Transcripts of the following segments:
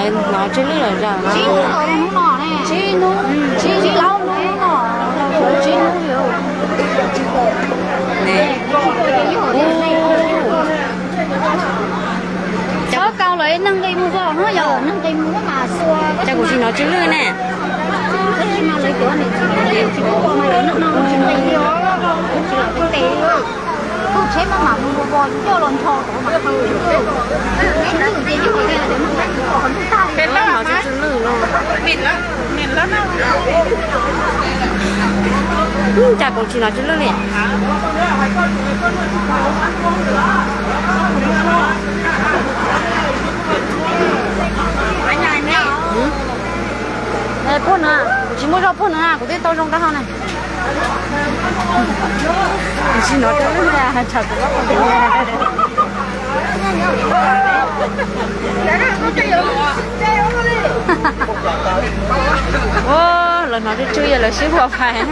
Hnov tsw lwj lawm zaum no. Tsib hnub, tsib hnub, tsib hnub no, tsib hnub. Txhob kaus lawm, neeg nqis mus vos no yog neeg nqis mus mas xua. Cas kuv tsis hnov tsw lwj ne? Peb lab hnov tsw tsw lwj no. Cas kuv tsis hnov tsw lwj li? Puag no, kuv tsis muaj zog puag no, kuv twb tau zoo rau hauv na. Kuv tsis hnov tsw lwj li, tsam kuv Ua, lawv hnov tsw tsw yog lawv sib huas pais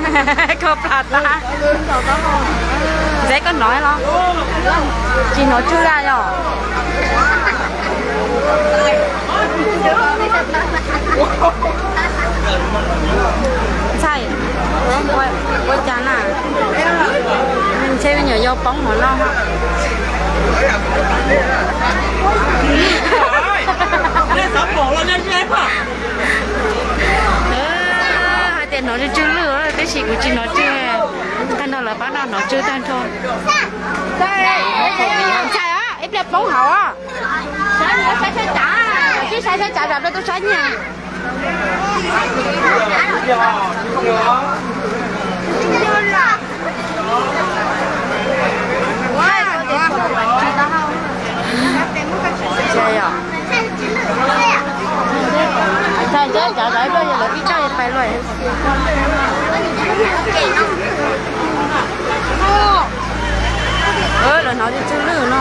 kho plas tab. Ntxeev koj hnov los? Tsis hnov tsw li yog? Ntxhais, ua cas na? Ntshe me nyuam yaus poob hauv no. Hais tias hnov tsw tsw lwj, tab sis kuv tsis hnov tsw. Tag nrho lawv pab no hnov tsw tag nrho. Ntxhais, ib pliag poob hauv. Saib saib cav, saib saib cav, pliag tuaj saib nyiaj. Ntxhais, cav cav ib pliag yog lawv pib coj pais luaj. Lawv hnov tsw tsw lwj no.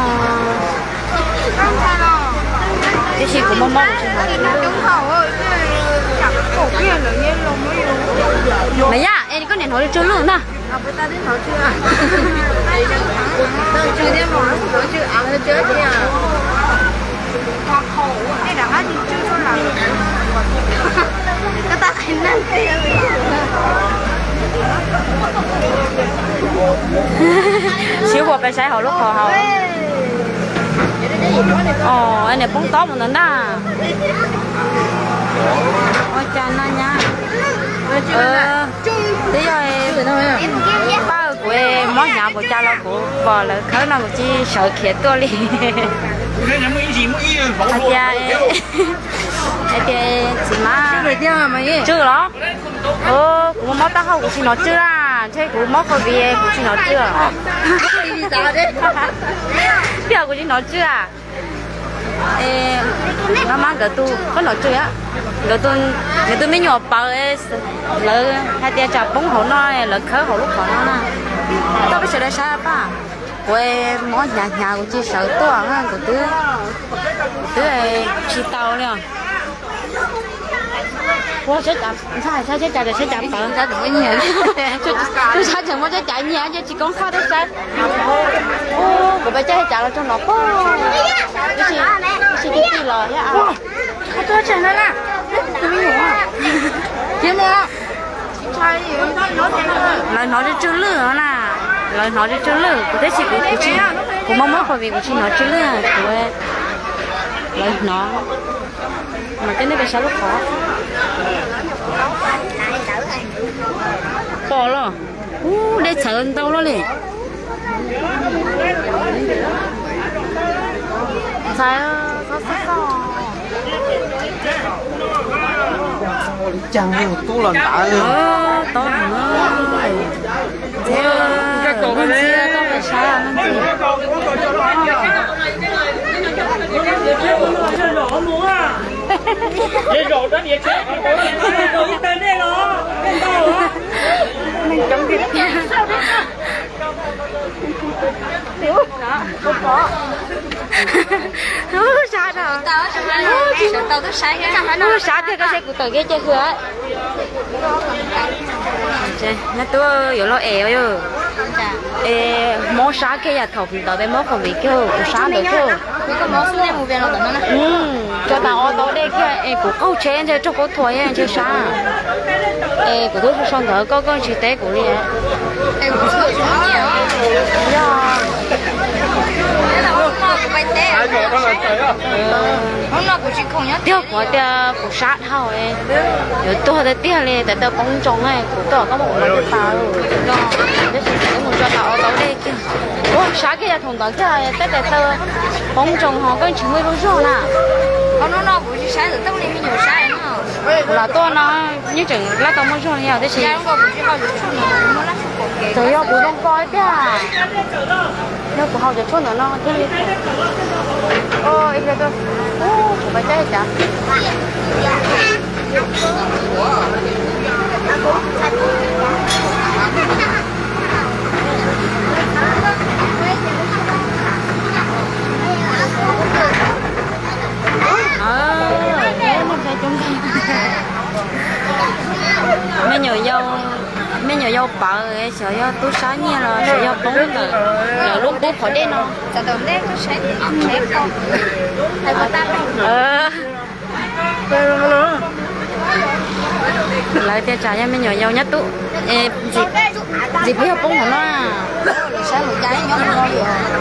Tiam sis kuv mob mob kuv tsis hnov tsw lwj. Mas yam es koj niam hnov tsw tsw lwj na. Sib huas pais saib hauv lub qhov hauv. Os, niam poob tob mus ntawd ntag. Ua cas no nyab. Twb yog pab kuv mob hnyav npaum cas los kuv pom lawv khawb no kuv tsis sawv khiav tuaj li. Hais tias, hais tias txiv mas tsw los? Kuv mob taub hau kuv tsis hnov tsw la, ntshe kuv mob covid kuv tsis hnov tsw. Tiag kuv tsis hnov tsw. Maj maj nkawd tus qhov hnov tsw, nkawd tus, nkawd tus me nyuam pawv, lawv hais tias tsam poob hauv no, lawv khawb hauv lub qhov no na. Tau peb sawv daws saib pab. Kuv mob hnyav hnyav kuv tsis sawv tuaj, kuv twb, twb tsis tau li os. Ua, saib cas, saib cas, saib cas pawv. Twb saib tseem muaj saib cas nyiam ces tsis koob qhaj twb saib. Kuv pab caij cas los tso no pog. Ib si tib tij los thiab. Lawv hnov tsw tsw lwj na, lawv hnov tsw tsw lwj, kuv tab sis kuv, kuv mob mob covid kuv tsis hnov tsw lwj, kuv, lawv hnov. Mas coj nej pais saib lub qhov. Pom los, ub, dej txhawv ntau luaj li. Ntxhais, txhob xauj xauj. Cas tub los ntawd. Tob heev na. Ntxhiab, Ntxhiab, koj pais saib Ntxhiab. Ub, sab, ub, sab tiag, koj saib kuv tawm kiag cia hwj. Nyob tub yuav luag es yog. Es mob sab kiag yam thaum ntawd peb mob covid kiag, kuv sab ntawd kiag. Tso tas ob tau dej kiag es kuv qaug tsheb ntshe raug kaub thuas ntshe sab. Es kuv twb sau ntawd koj koj tsis teb kuv li. Yog tiag kuv tias kuv sab dhau, yuav tuag tiag tiag li, tes taw poob ntsoog, kuv tuaj koj muab kuv no tib pas, tab sis kuv mus tso tas ob tau dej kiag. Ua sab kiag yam thaum ntawd kiag, tej tes taw poob ntsoog ho koj tsis muaj ib lub zog na. Los tuaj no yeej tseem lab tau muaj zog li os, tab sis txawm yog kuv zoo ko tiag, yog kuv haus cov tshuaj ntawm no thiaj li, ib pliag tuaj, kuv pais teb cas. Me nyuam yau, me nyuam yau pawv xyov yog tub sab nyiaj los xyov yog poob ntawm lawv lub qub qhov dej no. Lawv tias tsam yog me nyuam yaus nyob tub, ntxim peb yog poob hauv no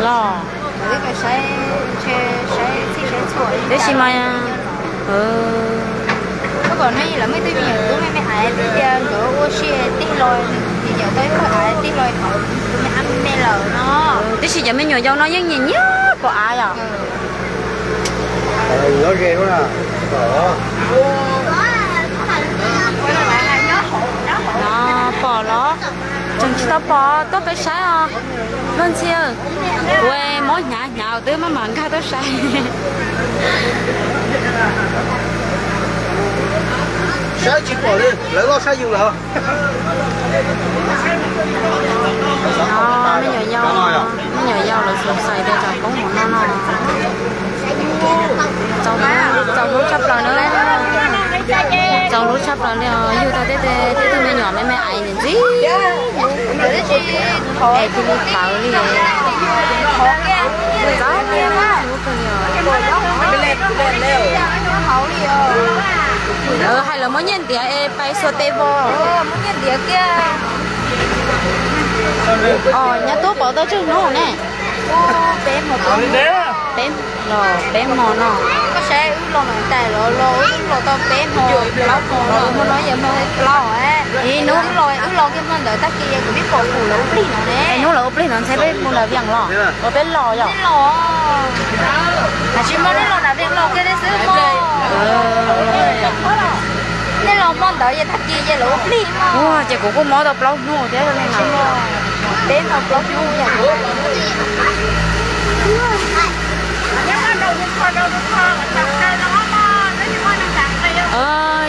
los. Tab sis mas, tab sis cov me nyuam yaus no yeej nyiam nyiam kom av yom. Pom los? Tseem tsis tau pom, tuaj peb saib os. Luag ntxhi, kuv mob hnyav hnyav twb maj mam nkag tuaj saib. Saib tsis pom li, lawv loj saib yus lawm. Me nyuam yaus, me nyuam yaus lawv xav xais tias tsam poob hauv no no. Txaus hlub tshaj plaws na. Txaus hlub tshaj plaws li os, yug tau tej tug me nyuam me me ais ntxim ntxim. Es cia li plawv li. Txaus hlub kawg li os. Hais lawv muab nyiaj ntiav es pais xuas tes vos. Os, nyab tub pov tau tsawg hnub ne? Peb los peb hmo no. Ib hnub, ib hnub lawv ua plig no ntshe peb mus nram Vias los, ua peb los yom. Ua ces kuv kuj mob tau plaub hnub thiab li no.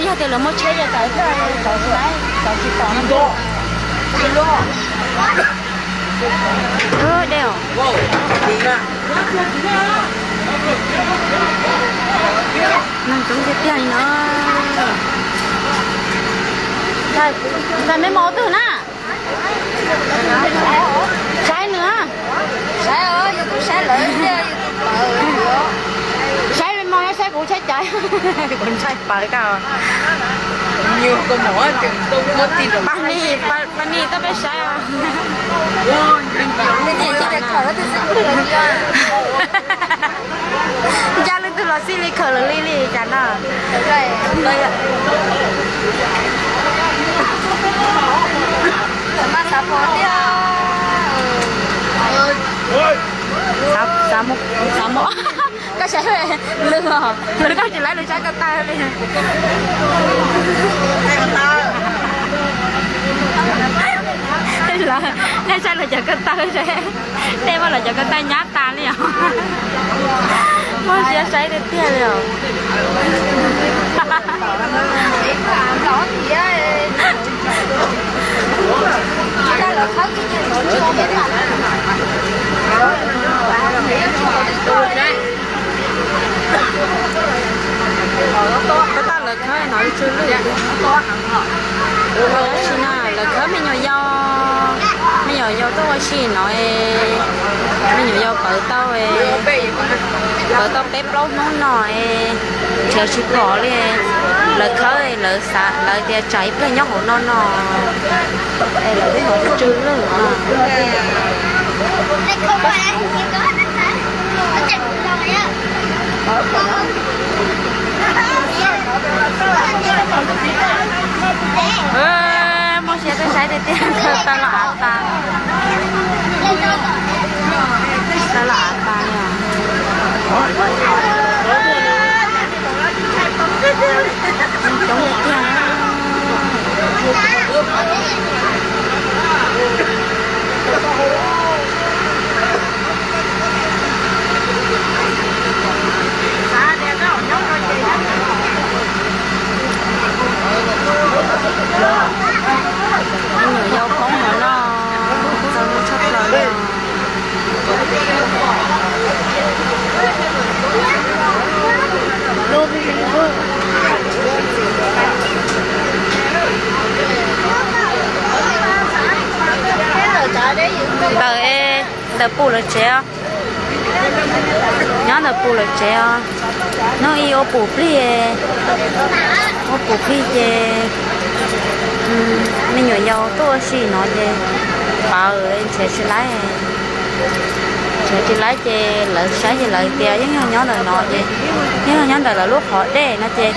Yog tias lawv muaj tsheb ces tawm thiab, tawm tsis tau, tawm tsis tau. Dej os. Neeg coob tiag tiag li no. Ntxhais, me mos twg na? Saib nws. Saib me mos, saib kuv saib caiv. Kuv ntshai pawv koj. Pab ni, pab ni tuaj peb saib. Ncaj leej twg los xij li khaws lawv li li cas no. Xav mus, xav mus. Koj saib lwg os, lwg koj tsis laib lub tsab ko taw li. Nej saib lawv cov ko taw, nej muab lawv cov ko taw nyab tas li os. Muaj siab saib tiag tiag li os. Tab tab lawv khawb no tsw lwj. Tab sis na lawv khawb me nyuam yaus, me nyuam yaus tuaj Sim no me nyuam yaus pawv tau, pawv tau peb plaub hnub no, nrhiav tsis pom li. Lawv khawb, lawv xav, lawv tias tsam ib pliag nyob hauv no no, es lawv twb mus tsw lwj no. Muaj siab tuaj saib tiag tiag, tawg los av tas. Tawg los av tas li os. Coob tiag tiag. Me nyuam yaus poob hauv no, txaus ntshai tshaj plaws li. Ntawm, ntawm pum lawv tsev os. Nyob ntawm pum lawv tsev os. Hnub ib ua pum plig, ua pum plig ces me nyuam yaus tuaj ua si no ces pawv, nrhiav tsis laib, nrhiav tsis laib ces lawv saib ces lawv tias yeej yog nyob ntawm no ces, yeej yog nyob ntawm lawv lub qhov dej no ces.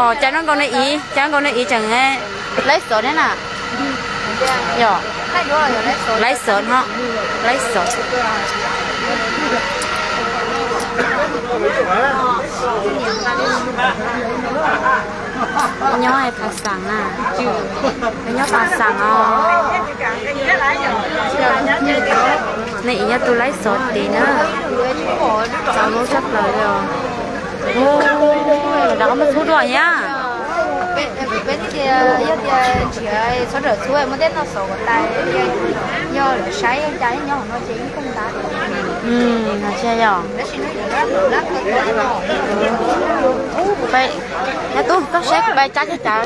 Os, cas no nkaus nws iv, cas no nkaus nws iv tseem laib xov thiab na. Yog, laib xov no, laib xov. Nyob Phav Xaam na, nyob Phav Xaam os. Nej ib yog tus laib xov tid na, txaus ntshai tshaj plaws li os. Ua, lawv rov qab muab txhub dua thiab. Peb tias yog tias nrhiav txhob rawm txhub, muab tej no xov kom tas, yog lawv saib cas nyob hauv no ces yeej kawg ntawd. Yog, nyob tub koj saib kuv pais cab cag cawv.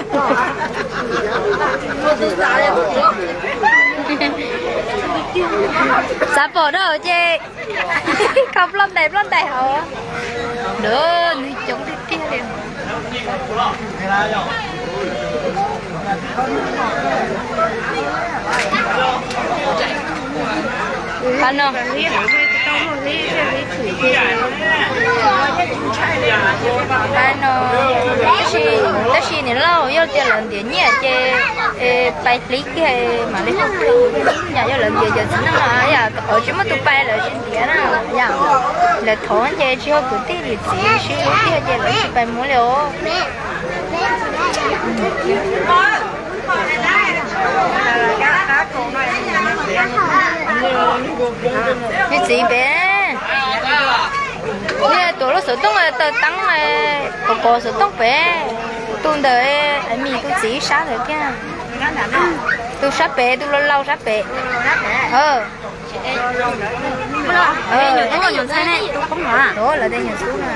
Xav pom rau ces kho ploj ntais ploj ntais hauv. Nws coob tiag tiag li. Qhov no, qhov no, tab sis, tab sis niam lauj, yog tias lawv ntiav nyiaj ces pais hlib kiag mam li, yam yog lawv ntiav cov txiv neej no yam tsis muaj tus pais lawv tsis ntiav na. Yam lawv thov ces tsis yog kwv tij lwm txiv sib hlub tiag ces lawv tsis pais muab li os. Me txiv pem, nej tuav lub xov tooj taw teeb, kov kov xov tooj pem, tus ntawd, mis tus txiv sab ntawd kiag, tus sab pem, tus laus laus sab pem. Lawv tej nyuam tub na.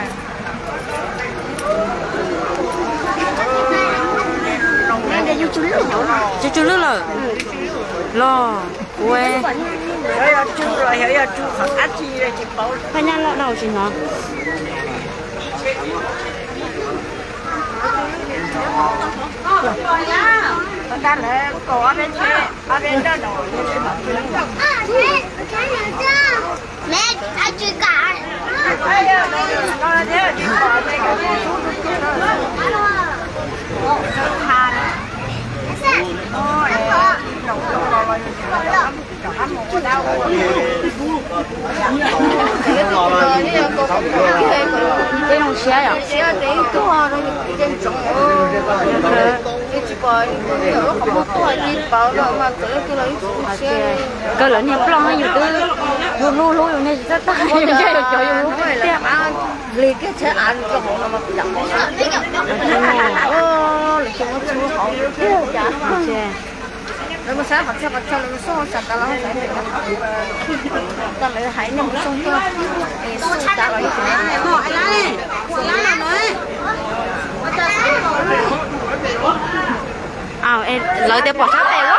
Tsw tsw lwj lawm los kuv, phaj nyab loj dab tsi no. Peb zoo siab yom. Kawg lawv niag ploj yus twb, yus hlub hlub yus niag tsis txawj tag, yus ntshe yus cov yus hlub tiag. Lawv tias pom sab tes ua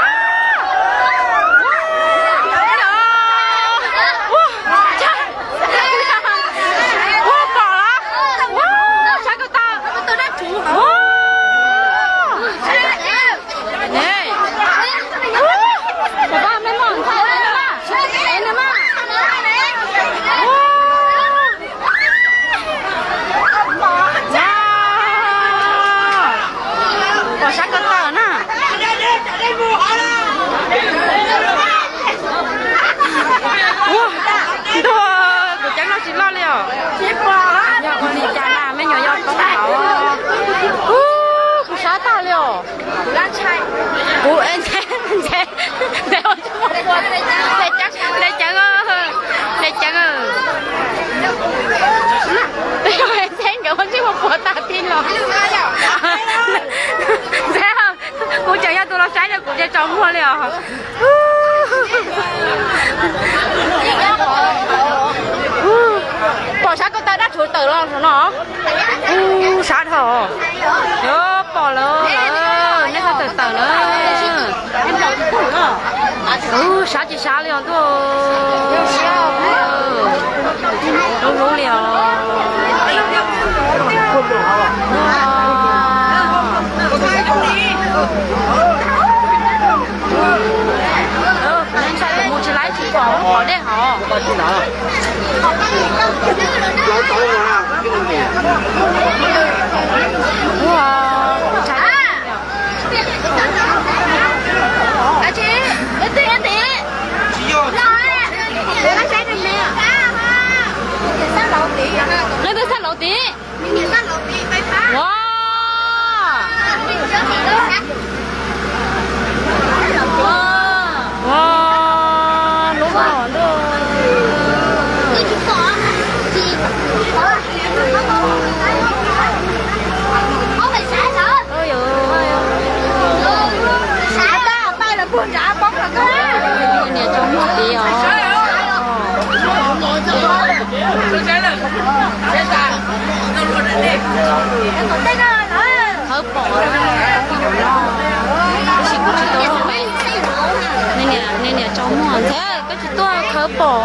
Muag li os. Pom sab ko taw dab tshuav tawm los no. Ub, sab dhau. Yuav pom lawm, nej txhob tawm tawm na. Ub, sab tsis sab li os ntuj. Lub lub li os. Mus tsis laib tsis pom qhov dej hov. Leej twg sab lauv tid? Ua, ua, lub vauv ntuj. Niam tsaus muag tid os. Khawb pom, tab sis kuv tsis tau, nej niam tsaus muag ntxhais, koj tsis tuaj khawb pom.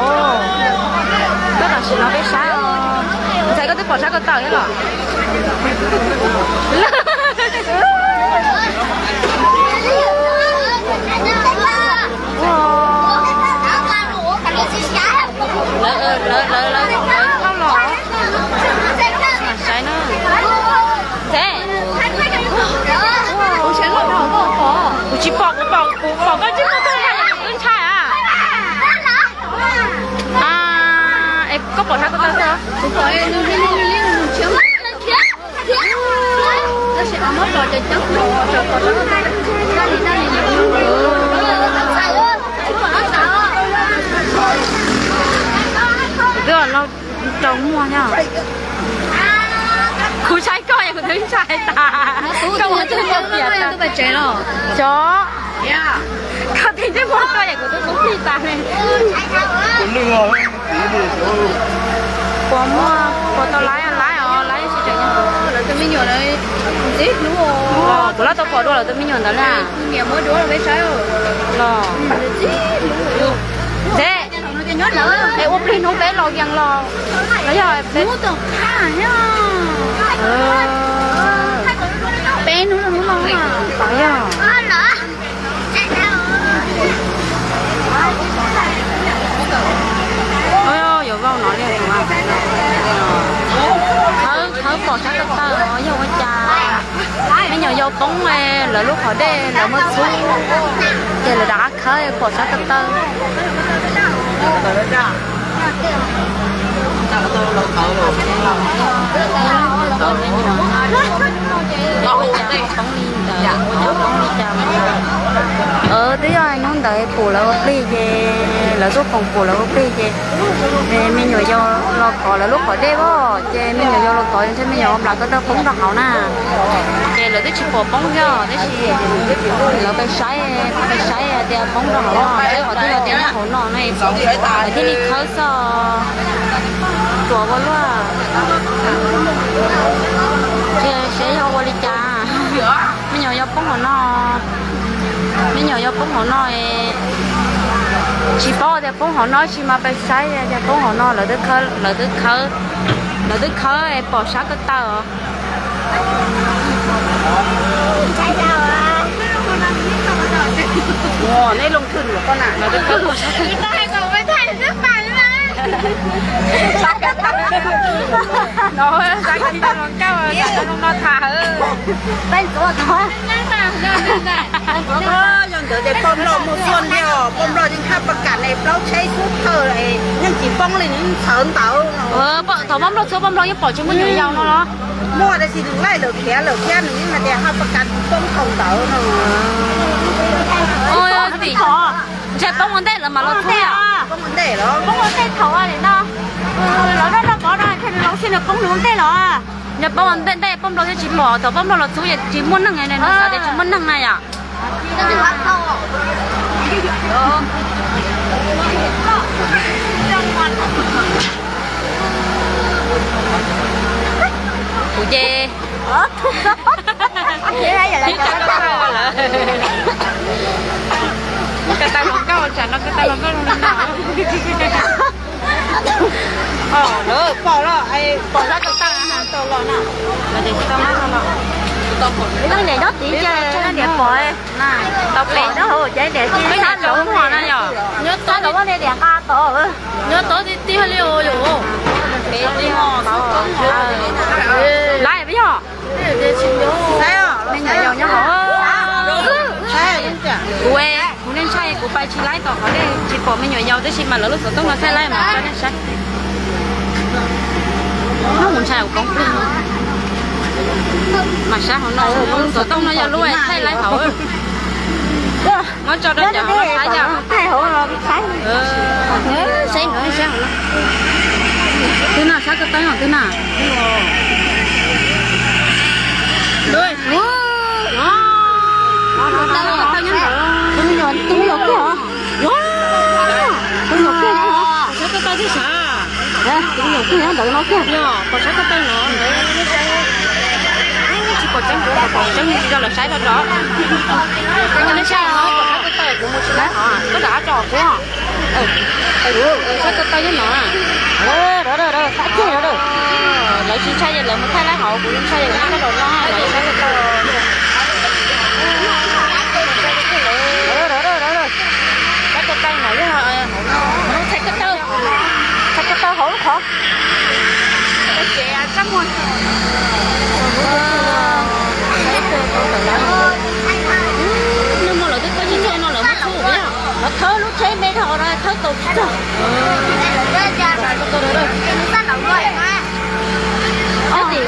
Koj tam sim no peb saib os. Ntxhais, koj twb pom sab ko taw thiab los? Lawv, lawv, lawv, lawv, lawv los saib na. Ntxhais, kuv tsis pom, kuv pom, kuv pom koj tsis muaj txoj ntshai, kuv twb ntshai a. Es koj pom sab ko taw thiab? Kuv twb los tsaus muag nyob. Kuv saib koj es kuv twb ntshai tas. Koj ua twb muaj piam tas. Xyov, koj tij twb muaj koj es kuv twb tub plig tas li. Puas muaj, puas tau laiv, laiv os, laiv tsis tseem. Lawv tus me nyuam ntawd ntxim hlub. Kuv lawv tau pom dua lawv tus me nyuam ntawd na. Niam muab duab los peb saib los. Ntxhais, es ua plig hnub peb los kiag los, los yog peb, peb hnub los hnub no. Yog. Yuav vau no li. Khawb, khawb pom sab ko taw yog ua cas? Me nyuam yaus poob lawv lub qhov dej lawv muaj txhub, ces lawv rov qab khawb pom sab ko taw. Ua cas poob li ntawd, ua cas poob li cas? Twb yog hnub ntawd pum lawv ua plig ces, lawv tuaj foom pum lawv ua plig ces, me nyuam yaus los kov lawv lub qhov dej os, ces me nyuam yaus los kov ntshe me nyuam nplas ko taw poob rau hauv na. Ces lawv twb tsis pom poob thiab, tab sis lawv pais saib, pais saib tias poob rau hauv no, saib qhov twg yog tias nyob hauv no no, lawv thiaj li khawb xwb. Tuam ua luaj, ces saib yog ua li cas. Me nyuam yaus poob hauv no, me nyuam yaus poob hauv no, tsis paub tias poob hauv no tsis mas pais saib tias poob hauv no, lawv twb khawb, lawv twb khawb, lawv twb khawb pom sab ko taw os. Nej loo thwj lawm koj na. No, no tham. Yog ntawd ces poj nplog muaj txuj thiab, poj nplog yeej haj pas kam ne, plaub tsheb xub thawj yeej tsis poob li, nws txhawv ntawd no. Thaum poj nplog txhua poj nplog yeej pom tsis muaj nyuam yaus no los? Muaj, tab sis nws laij lawm khiav lawm thiab, nws yeej hais tias haj pas kam tsis poob thaum ntawd no. Ntshe poob ua ntej lawm mas los txhub yom? Poob ua ntej los? Poob ua ntej thaum li no, lawv noj noj pov no thiaj li los, nws poob ua ntej los? Yog poob ua ntej, poj nplog thiaj tsis pom, thaum poj nplog los txhub tsis muaj neeg, nws xav tias tsis muaj neeg na yom. Kuv ces ib co tau lawm. Ko taw hluas nkauj, tsam no ko taw hluas nkauj zoo li no. Lawv pom los, pom sab ko taw tau los na. Niam nyob tid ces niam pom. Tau pem, niam ces sab lawv muag na yom. Sab lawv muag niam nqa tod. Nyob tod tiag tiag li os yom. Laib peb yog. Me nyuam yaus nyob hauv. Kuv, kuv nej ntshai kuv pais tsis laib tom qhov dej tsis pom me nyuam yaus tab sis mas lawv lub xov tooj no thaij laib mas tso nej saib. Mus ntshai koob plig. Mas sab hauv no lub xov tooj no yog lub thaij laib hauv. Muab tso rau cov hauv no saib yom. Saib no, saib hauv no. Twg na, sab ko taw no twg na? Tus me nyuam, tus me nyuam kiag, tus me nyuam kiag, sab ko taw twb sav. Tus me nyuam kiag nyob ntawd no kiag. Pom sab ko taw no. Tsis pom tseeb, pom tseeb tsis tau lawv saib rau rov. Nej saib no, pom sab ko taw kuv mus tsis laib hov, koj rov qab tso kuv. Sab ko taw nyob no. Lawv tsis ntshai ces lawv mus thaij laib hauv, kuv ntshai ces kuv rov los no, lawv sab ko taw. Sab ko taw no yog thaij ko taw, thaij ko taw hauv lub qhov. Nag hmo lawv twb khawb tsis txog no lawv muab txhub yog. Lawv khawb lub tsheb me dhau no khawb tau tsis txog.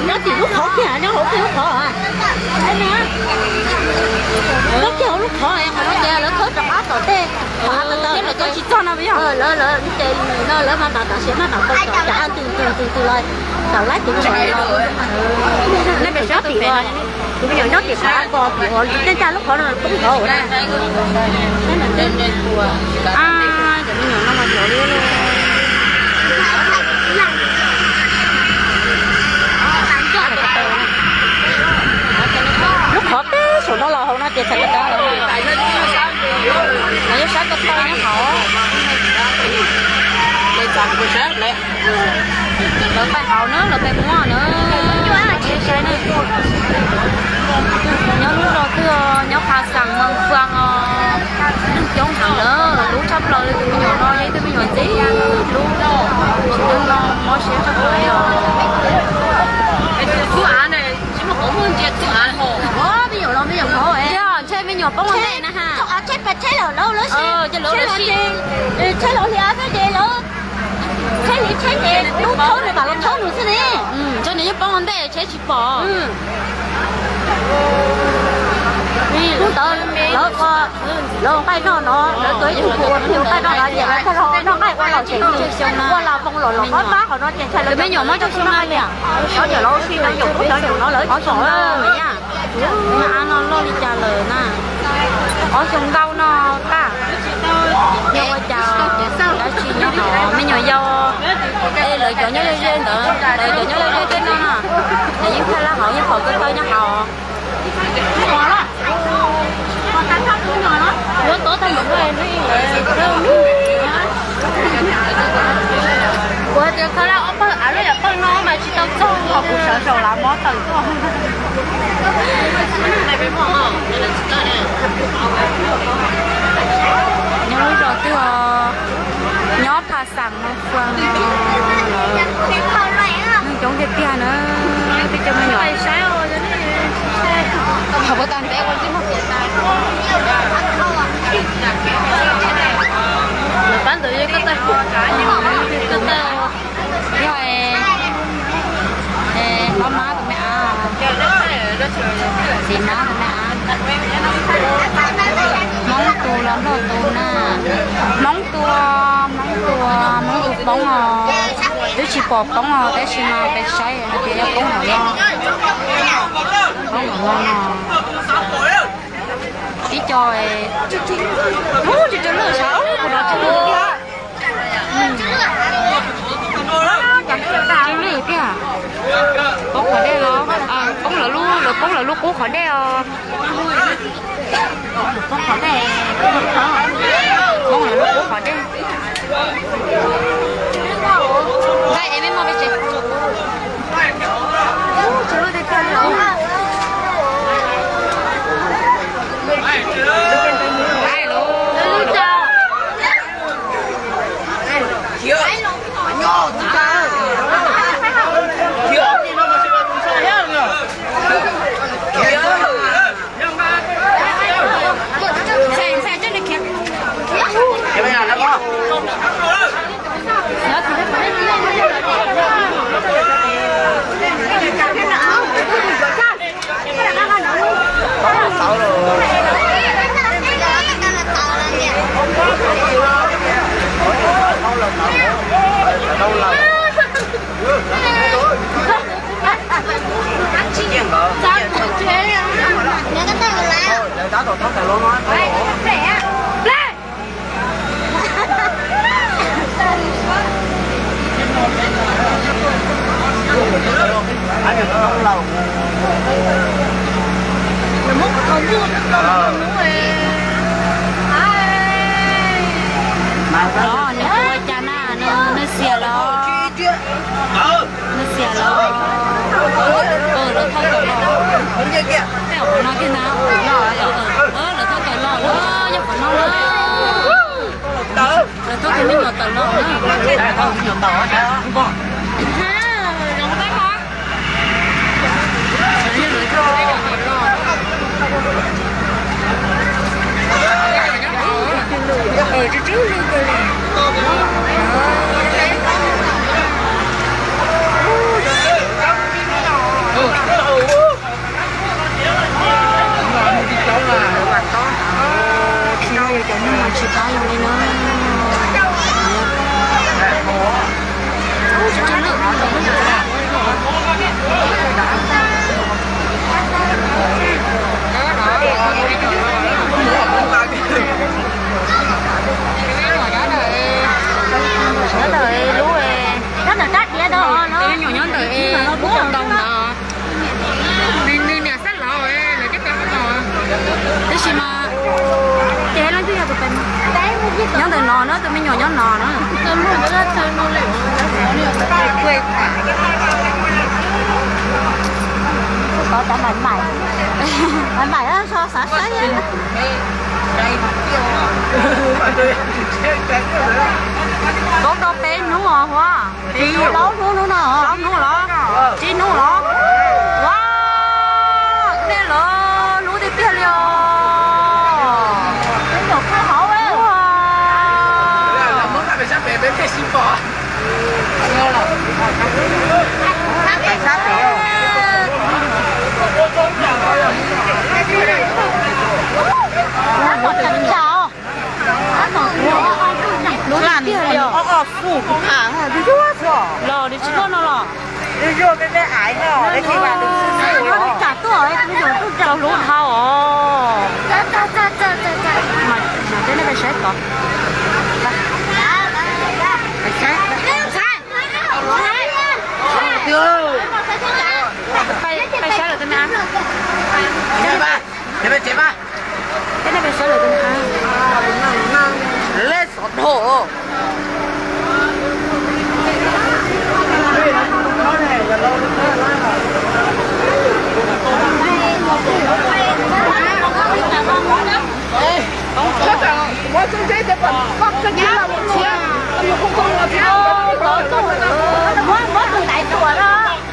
Nyob tim lub qhov kiag, nyob hauv kiag lub qhov. Nyob kiag hauv lub qhov, qhov no ces lawv khawb rov qab tom tej. Lawv khawb tsis txog no yog. Lawv, lawv ces no lawv mas tam tam sim mas mam tau tom cov ntws ntws ntws ntws los, tam laib tus tsheb los. Nej pem sab tim no. Tus me nyuam nyob tim qhov ko, tim uas tej ncaj lub qhov no poob hauv na. Cov me nyuam no mas yog li. Lub qhov peb saum no los hauv no ces txhais ko taw. Lawv yuav sab ko taw nyob hauv. Lawv pais hauv na, lawv pais muab na, saib na. Nyob lub zos twg, nyob Pha Xas Moos Fwang os. Neeg coob heev na, hlub tshaj plaws li tus me nyuam no, yog ib tug me nyuam ntxim hlub, tsis hlub no mob siab tshaj plaws li os. Yog ntshe me nyuam poob ua ntej na ha. Ces lawv, tsheb li tsheb ces lub thaub nws mam los thaub nws xwb ne. Ntshe nws yeej poob ua ntej tsheb tsis pom. Hnub ntawd lawv ua, lawv ua nqaij noj no, lawv tua ib tug kuv ua nqaij noj no ces lawv txog los noj nqaij ua los xyem, ua los moo los los qab pab qhov no ces ntshai lawv me nyuam muab coj xyoo no li. Cov niam laus si no yaum lub cov yaum no lawv ob xyoo ntau na. Av no loj li cas lawm na? Ob xyoo ntau no tag. Yog ua cas dab tsi nyob hauv me nyuam yaus? Es lawv cov nyob ze ze ntawd, lawv cov nyob ze ze tej no na, lawv yeej thaij lab hauv yeej pom ko taw nyob hauv. Kuv hais tias koj laj ob pawg av lub yam pawg no mas tsis tau txog, ho kuv sawv zaum lav mob tawm tuaj. Nyob lub zos twg os? Nyob Pha Xas Moos Fwang os. Neeg coob tiag tiag na, peb cov me nyuam. Lawv pab ntawd yog ko taw, ko taw, yog hlob mab tus me av, txiv mab tus me av. Hmoob tus los Nplog tus na, Hmoob tus, Hmoob tus, Hmoob tus poob os, twb tsis pom poob os tab sis mas peb saib hais tias yog poob hauv no, poob hauv no no. Ib co, ub, tsis rau lwj sav, ub, kuv no tsis rau lwj tiag. Tsis rau lwj tiag. Poob qhov dej los, poob lawv lub, lawv poob lawv lub qub qhov dej os. Poob lawv lub qub qhov dej. Nqa es me mo peb tsev. Nws ua cas na, nws xiam los? Nws xiam los? Lawv thauj tawm los. Tej qhov no thiab na, lawv thauj tawm los, yog qhov no na. Lawv thauj tus me nyuam tawm los na. Tsis no yus cov neeg mas tsis pab yus li na. Nyob ntawm lub, nyob ntawm lub ntoo ntawd. Nws niam xab lav lawv coj peb mus no. Tab sis mas ces leej twg yog tus pem no? Nyob ntawm no na, tus me nyuam nyob no na. Tov tav mais mais, mais mais so xav saib. Koob rau peb hnub os Huab. Plaub hnub, hnub no, plaub hnub los? Tsib hnub los? Ua, nej lawv hlub tiag tiag li os. Hlub tiag li os. Los nws tsis loj no los? Rau hlub dhau os. Mas peb nej pais saib tod. Pais saib lawm tus me ab. Peb nej pais saib lawm tus me ab. Lej xov dhau.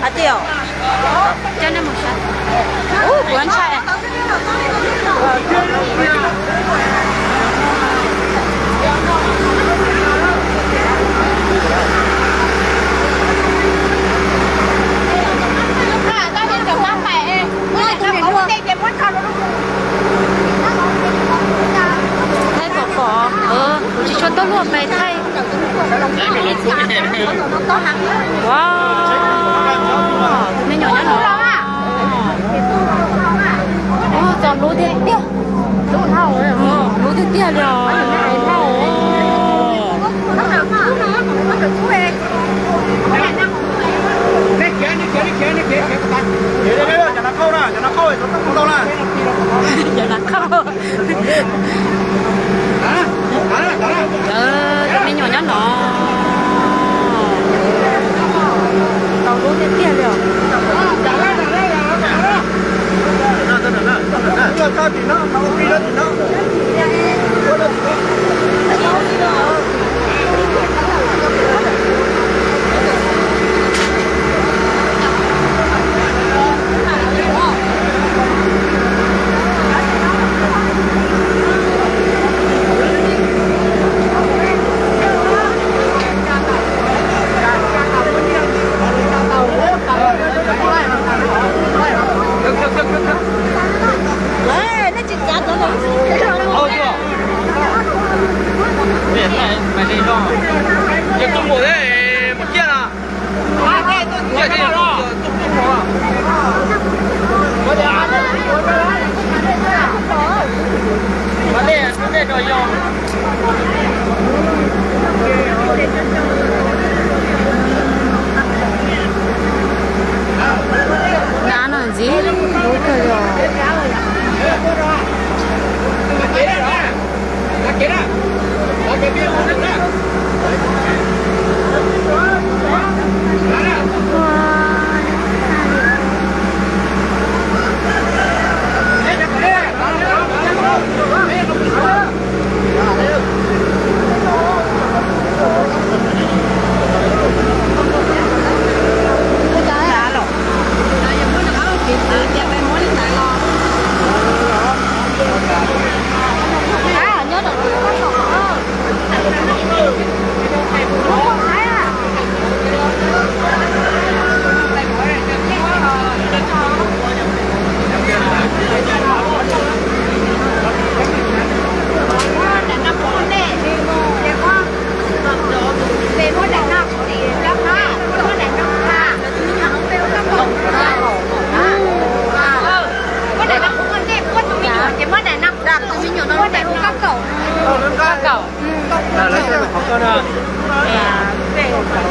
Hais tias, ub, kuv ntshai. Thaij pom pom, kuv tsis tshua tuaj luaj pes thaij. Wow. Cov nas khauj. Cov me nyuam nyob no. Tau lub tiag tiag li os. Nab no ntxiv lub kawg li os. Muab daim no ua ntej, muab tus me nyuam ces muab daim no hu kab kaum. Kab kaum.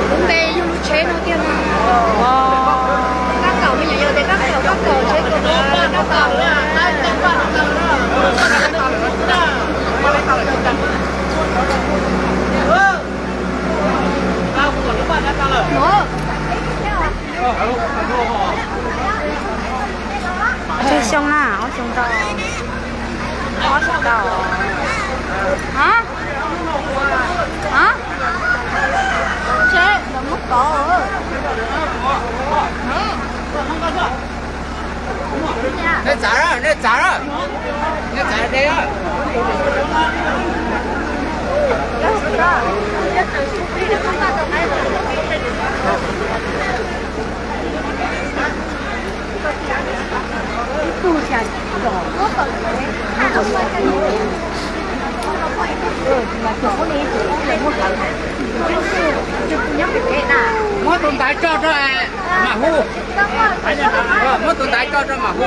Lub npe yug lub tsheb no tiag no. Kab kaum, me nyuam yaus tias kab kaum, kab kaum tsheb kaum no, kab kaum. Tsawg xyoo na? Ob xyoo ntau. Ob xyoo ntau. Ha? Ha? Seb, lawv muab kov. Nej txav, nej txav, nej txav de. Muab tus ntaiv tso rau mam hu. Muab tus ntaiv tso rau mam hu.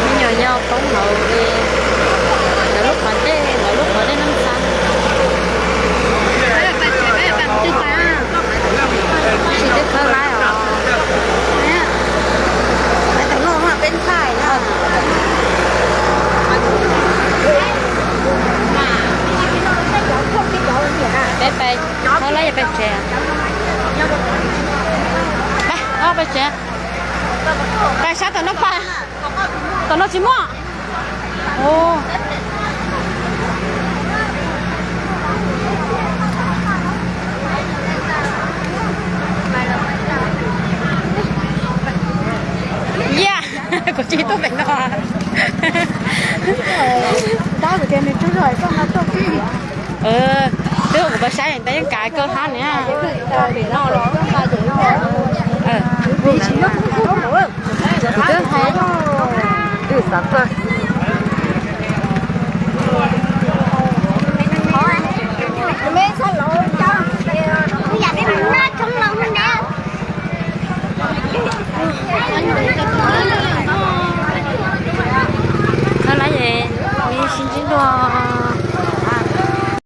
Me nyuam yaus poob lawv li, lawv lub qhov dej, lawv lub qhov dej Nab Xab. Tom no tsis muaj. Yog, kuv tsis tuaj pem no. Tab kuv tias nws tsaug zog koj no tuaj pib. Twb kuv pas saib ntawd yeej kav koj hab niam.